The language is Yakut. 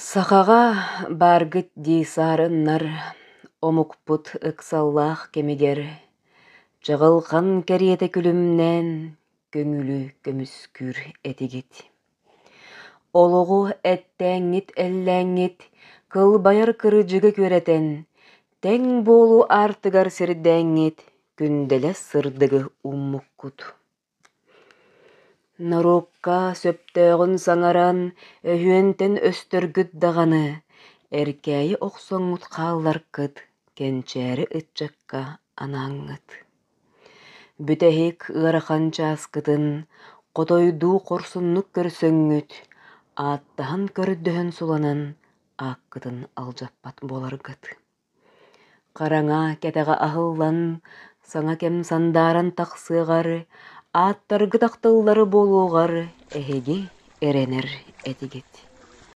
Сахаҕа бааргыт дии саарыннар, омукпут ыксаллаах кэмигэр чаҕылхан кэриэтэ күлүмнээн көҥүлү көмүскүүр этигит. Олоҕу эттээҥҥит-эллээҥҥит, кылбайар кырдьыгы күөрэтэн, тэҥ буолуу аартыгар сирдээҥҥит күндэлэс сырдыгы ууммуккут. Норуокка сөптөөҕүн саҥаран, өһүөнтэн өстөргүт даҕаны, эркээйи охсоҥҥут хаалларкыт, кэнчээри ыччакка анааҥҥыт. Бүтэһик ыарахан чааскытын хотойдуу хорсуннук көрсөҥҥүт, ааттаһан-көрдөһөн суланан ааккытын алдьаппат буоларгыт. Хараҥа кэтэҕэ аһыллан, саҥа кэм сандааран тахсыаҕар, ааттаргыт ахтыллары буолуоҕар эһиги эрэнэр этигит.